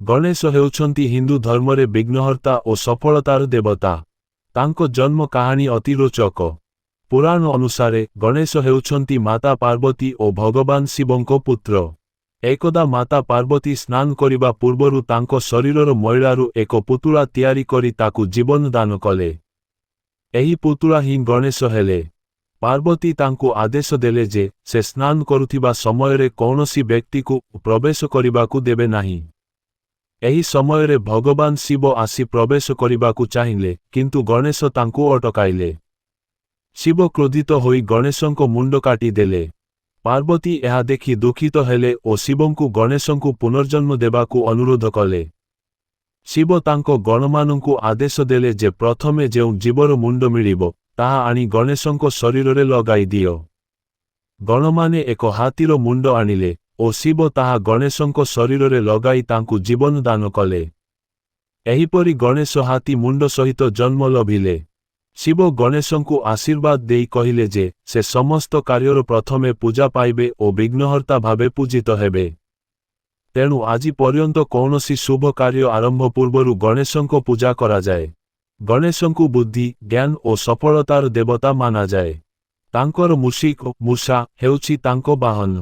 ଗଣେଶ ହେଉଛନ୍ତି ହିନ୍ଦୁ ଧର୍ମରେ ବିଘ୍ନହର୍ତ୍ତା ଓ ସଫଳତାର ଦେବତା। ତାଙ୍କ ଜନ୍ମ କାହାଣୀ ଅତି ରୋଚକ। ପୁରାଣ ଅନୁସାରେ, ଗଣେଶ ହେଉଛନ୍ତି ମାତା ପାର୍ବତୀ ଓ ଭଗବାନ ଶିବଙ୍କ ପୁତ୍ର। ଏକଦା ମାତା ପାର୍ବତୀ ସ୍ନାନ କରିବା ପୂର୍ବରୁ ତାଙ୍କ ଶରୀରର ମଇଳାରୁ ଏକ ପୁତୁଳା ତିଆରି କରି ତାକୁ ଜୀବନ ଦାନ କଲେ। ଏହି ପୁତୁଳା ହିଁ ଗଣେଶ ହେଲେ। ପାର୍ବତୀ ତାଙ୍କୁ ଆଦେଶ ଦେଲେ ଯେ ସେ ସ୍ନାନ କରୁଥିବା ସମୟରେ କୌଣସି ବ୍ୟକ୍ତିକୁ ପ୍ରବେଶ କରିବାକୁ ଦେବେ ନାହିଁ। ଏହି ସମୟରେ ଭଗବାନ ଶିବ ଆସି ପ୍ରବେଶ କରିବାକୁ ଚାହିଁଲେ, କିନ୍ତୁ ଗଣେଶ ତାଙ୍କୁ ଅଟକାଇଲେ। ଶିବ କ୍ରୋଧିତ ହୋଇ ଗଣେଶଙ୍କ ମୁଣ୍ଡ କାଟି ଦେଲେ। ପାର୍ବତୀ ଏହା ଦେଖି ଦୁଃଖିତ ହେଲେ ଓ ଶିବଙ୍କୁ ଗଣେଶଙ୍କୁ ପୁନର୍ଜନ୍ମ ଦେବାକୁ ଅନୁରୋଧ କଲେ। ଶିବ ତାଙ୍କ ଗଣମାନଙ୍କୁ ଆଦେଶ ଦେଲେ ଯେ ପ୍ରଥମେ ଯେଉଁ ଜୀବର ମୁଣ୍ଡ ମିଳିବ, ତାହା ଆଣି ଗଣେଶଙ୍କ ଶରୀରରେ ଲଗାଇ ଦିଅ। ଗଣମାନେ ଏକ ହାତୀର ମୁଣ୍ଡ ଆଣିଲେ ଓ ଶିବ ତାହା ଗଣେଶଙ୍କ ଶରୀରରେ ଲଗାଇ ତାଙ୍କୁ ଜୀବନ ଦାନ କଲେ। ଏହିପରି ଗଣେଶ ହାତୀ ମୁଣ୍ଡ ସହିତ ଜନ୍ମ ଲଭିଲେ। ଶିବ ଗଣେଶଙ୍କୁ ଆଶୀର୍ବାଦ ଦେଇ କହିଲେ ଯେ ସେ ସମସ୍ତ କାର୍ଯ୍ୟର ପ୍ରଥମେ ପୂଜା ପାଇବେ ଓ ବିଘ୍ନହର୍ତ୍ତା ଭାବେ ପୂଜିତ ହେବେ। ତେଣୁ ଆଜି ପର୍ଯ୍ୟନ୍ତ କୌଣସି ଶୁଭ କାର୍ଯ୍ୟ ଆରମ୍ଭ ପୂର୍ବରୁ ଗଣେଶଙ୍କ ପୂଜା କରାଯାଏ। ଗଣେଶଙ୍କୁ ବୁଦ୍ଧି, ଜ୍ଞାନ ଓ ସଫଳତାର ଦେବତା ମାନାଯାଏ। ତାଙ୍କର ମୂଷିକ, ମୂଷା ହେଉଛି ତାଙ୍କ ବାହନ।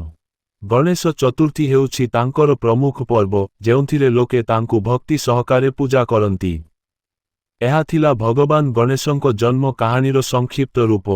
ଗଣେଶ ଚତୁର୍ଥୀ ହେଉଛି ତାଙ୍କର ପ୍ରମୁଖ ପର୍ବ, ଯେଉଁଥିରେ ଲୋକେ ତାଙ୍କୁ ଭକ୍ତି ସହକାରେ ପୂଜା କରନ୍ତି। ଏହା ଥିଲା ଭଗବାନ ଗଣେଶଙ୍କ ଜନ୍ମ କାହାଣୀର ସଂକ୍ଷିପ୍ତ ରୂପ।